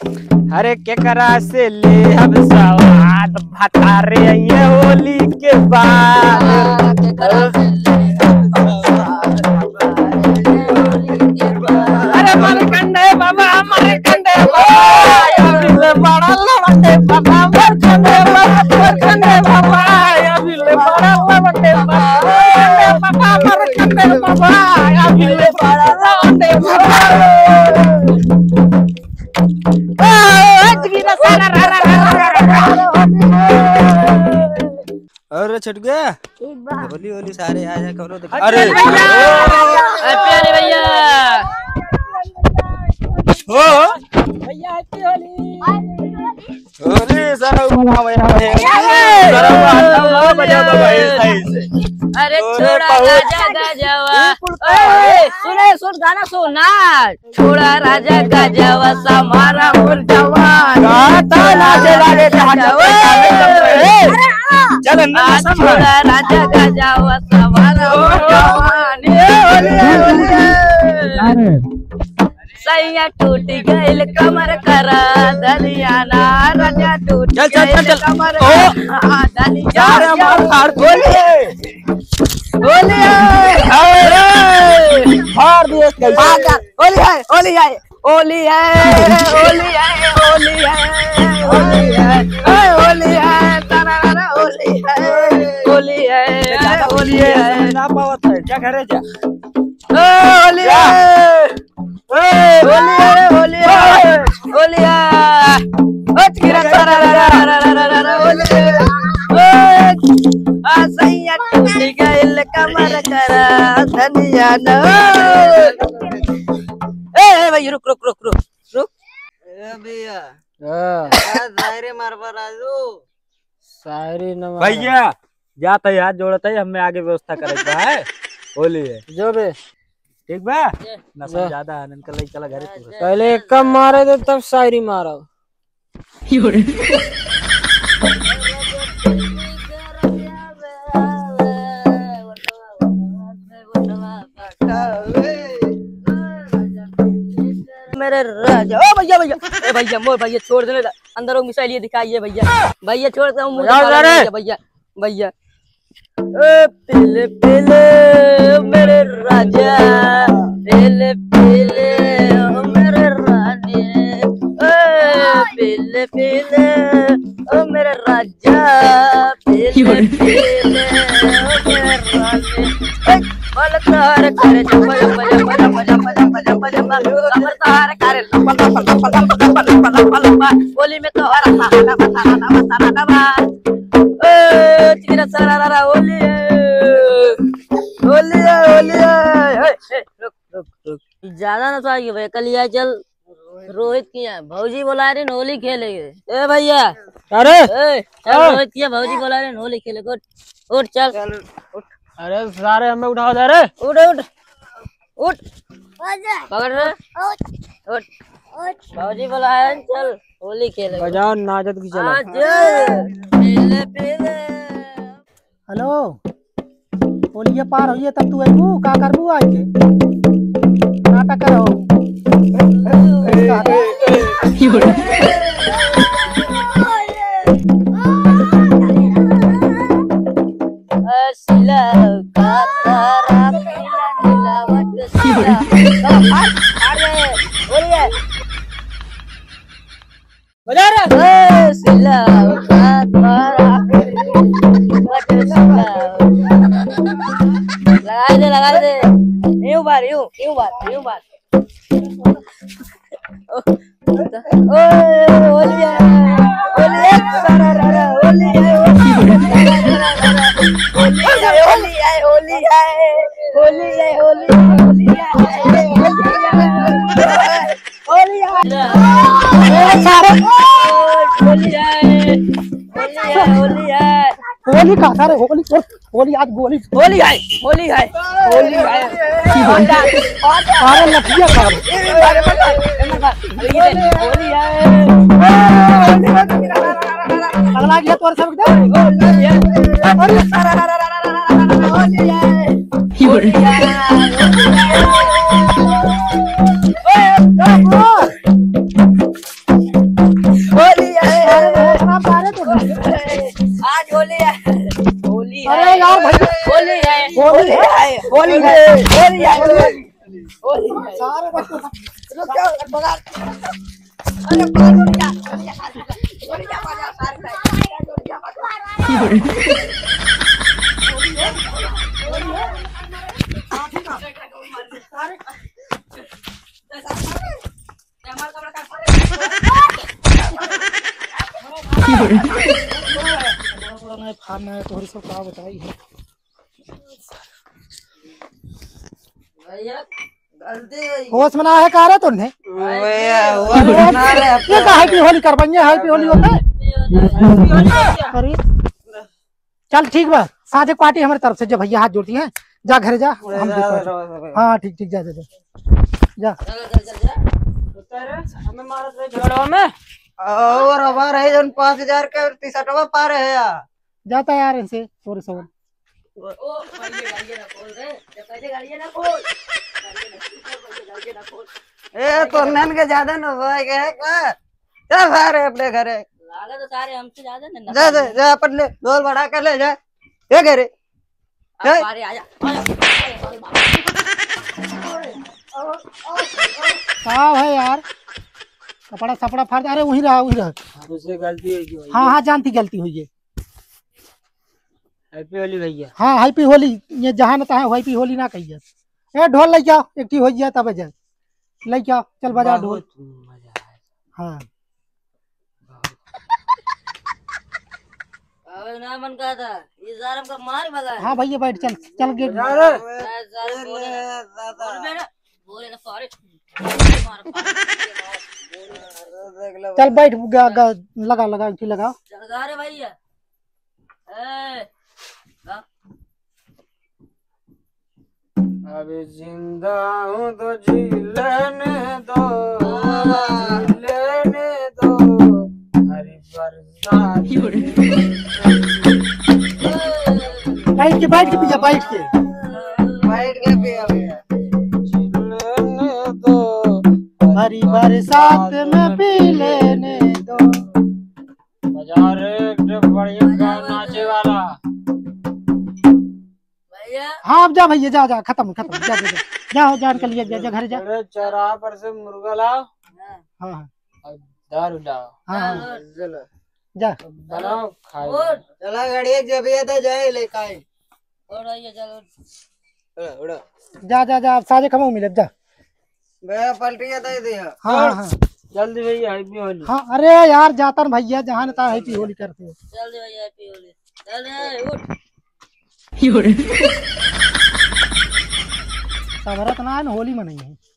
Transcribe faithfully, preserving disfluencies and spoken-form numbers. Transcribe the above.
अरे केकरा से लेहब सवाद भतारे ये होली के बाद। अरे मारकंडे बाबा, मारकंडे बाबा, अभी ले बड़ा लवंडे बाबा, मारकंडे बाबा, मारकंडे बाबा, अभी ले बड़ा लवंडे बाबा, मारकंडे बाबा, मारकंडे बाबा, अभी ले बड़ा लवंडे बाबा। अरे छोटुआ, ठीक बा। होली होली सारे आ जाए कौनो दिक्कत अरे भैया, हैप्पी होली भैया। हो भैया, हैप्पी होली। होली सारा मना भैया, भैया। सारा बजा दो भाई, सही से। अरे छोड़ा गाजा गाजावा। ए, सुने, सुन, गाना सुन ना। छोड़ा राजा गाजावा, समारा मोर जवान। गाता नाचे लागे जहाँ जहाँ ए, चल अंदर आ, नाचा छोड़ा राजा गाजावा, समारा मोर जवान। ए, होली है, होली है। सैया टूट गइल कमर करा, धनिया ना राजा टूट चल, चल, चल, गइल चल। कमर ओ। करा, धनिया यार, हमार फाड़ होली है। होली है। अरे, फाड़ दिए कैसे? फाड़ यार। होली है, होली है, होली है, होली है, होली है, होली है, ए, होली है, तारा, तारा, होली है, होली है, ज्यादा होली है। ना पावत है, जा घरे जा। ए, होली है, ए, होली है, होली है, होली है। ओ, चिरा, तारा, तारा, होली है। ओ, आ, सैया टूट गइल कमर करा, धनिया न। ए, ए भाई, रुक, रुक, रुक, रुक, रुक। ए भैया, हाँ। आज शायरी मारबा राजू। शायरी न मारा। भैया, जात है, हाथ जोड़त है, हमें आगे व्यवस्था करे के बा, है? होली है। जो बे। ठीक बा? नशा ज्यादा है, इनका लई चला घरे तू। पहले एक कम मारे दे, तब शायरी मारा। मेरे राजा, ओ भैया, भैया, ए भैया, मोर भैया, छोड़ देने दा। अंदर वो मिसाइल ये दिखाइए भैया, भैया, छोड़ दे, मुझे बजाओ मालूम जरा। नहीं है भैया, भैया। ओ पीले पीले, ओ मेरे राजा, पीले पीले, ओ मेरे रानी, ओ पीले पीले, ओ मेरे राजा, पीले पीले, ओ मेरे रानी। ए, बोल तार करे जब, जब, जब, कमर तार करे लप, लप, लप। होली में तोहरा सहारा बा, सहारा बा, सहारा बा। ए, चिरा सरारा होली है। होली है, होली है। ए, ए, रुक, रुक, रुक, रुक। ज्यादा ना तो आइए भैया, कल यहाँ चल रोहित किया, भौजी बोला रही होली खेले। ए भैया। अरे। ए, चल हाँ। रोहित किया, भौजी बोला रही होली खेले। उठ, उठ, चल। चल, उठ। अरे सारे हमें उठाओ दे रे। उठ, उठ, उठ। पकड़ रे। उठ। उठ। भौजी बोला है, चल होली खेले। बजाओ नाचत की चलो। आज पीले पीले। हेलो, होलिये पार होइए तब तू अइबू, का करबू आइ के? नाटक करो। बजा रे। ए, सिला, उठा, द्वारा, बट सिला। लगाई दे, लगाई दे। यूं बार, यूं, यूं बार, यूं बार। ओ, ओ, होली है, होली है, सारा, रा, रा, होली है, होली है, होली है, होली है, होली है, होली है। होली है। ए, सारे। होली है। होली है, होली है। होली का सारे, होली, होली, आज होली। होली है, होली है, होली है। अरे लठिया का। अरे ये होली है। अगला गया तोर सब। होली है। अरे होली है। होली है। होली है, होली है, होली है। होली है। सारे बच्चों का, रुक जाओ, बगा-, अरे, बगा-, बड़ा, बड़ा नहीं, फाड़ नहीं, तोहरी सब का बताई है। भैया, गलती हो गई। होश में ना है, का रे तोन्हे? भैया, होश में ना रहे, ये का हैप्पी होली करबइये, हैप्पी होली होता है? अरे, चल ठीक बा, साँझे पार्टी हमरे तरफ से, जब भैया हाथ जोड़ती हैं, जा घरे जा, हम भी जा, पार्टी। जा, जा, जा। हाँ, ठीक, ठीक, जा, जा, जा। जा। चल, चल, चल, जा। उतर, हमें मारत रहे झगड़वा में। और हमारे है जौन पाँच हजार के टी-शर्टवा पा रहे हैं यार। जाता यार इनसे, तोरे सवन। ओ, गालिए, गालिए ना खोल रे। जब पहले गालिए ना खोल। गालिए ना खोल, पहले गालिए ना खोल। ए, तो नन के ज्यादा न हुआ है क्या? जा सारे अपने घरे। लागा तो सारे हमसे ज्यादा न जा, जा, जा, अपन ले, ढोल बढ़ा कर ले जा। ये घरे। अब ए? सारे आजा, आजा, आजा, आजा। का है यार? कपड़ा सपड़ा फाड़ दे। अरे वहीं रहा, वहीं रहा। हमसे गलती हो गई। हाँ, हाँ, जानती गलती हुई है। हैप्पी होली भैया। हाँ, हैप्पी होली। ये जहाँ न तहाँ हैप्पी होली ना कहिए। ए, ढोल लेके आओ, एक ठी हो जाए तब जाए। लेके आओ, चल बजा ढोल। बहुत मजा आया। हाँ। अबे ना मन कहा था, ये सारे हमका मार भगा है। हाँ भैया, बैठ, चल, चल गेट। जा रे। मैं सारे बोले ना, बोले ना, बोले ना, सारे मार, मार, मार। चल बैठ, गा, गा, लगा, लगा, अंगठी लगा। चल गा रे भैया। ए, गा। अभी जिंदा हूँ तो जी लेने दो, जी लेने दो, हरी बरसात। बैठ के, बैठ के पिया, बैठ के। बैठ के पिया भैया। जी लेने दो, हरी बरसात में पी लेने दो। बजा रे, एकदम बढ़िया गा-, नाचे वाला। भैया। हाँ, अब जा भैया, जा, जा, खत्म, खत्म, जा, जा, जा। जा, हो, जा, निकल, जा, जा, जा, घर जा। अरे, चौराहा पर से मुर्गा लाओ। हाँ। हाँ, हाँ। और दारू लाओ। हाँ, हाँ। हाँ, हाँ। चलो। जा। बनाओ, खाओ। और? चला, गाड़ी एक जब ये तो जाए, ले खाए। और आइए, चलो। उड़ा, उड़ा। जा, जा, जा, अब साजे कमाओ मिले, जा। भैया, पलटिया दे दिया। हाँ, हाँ, हाँ। जल्दी भैया, हैप्पी होली। हाँ, अरे यार, जातन भैया, जहाँ न तहाँ हैप्पी होली करते हैं। जल्दी भैया, हैप्पी होली। चल रे, उठ। सबरत ना है ना, होली मनाई है।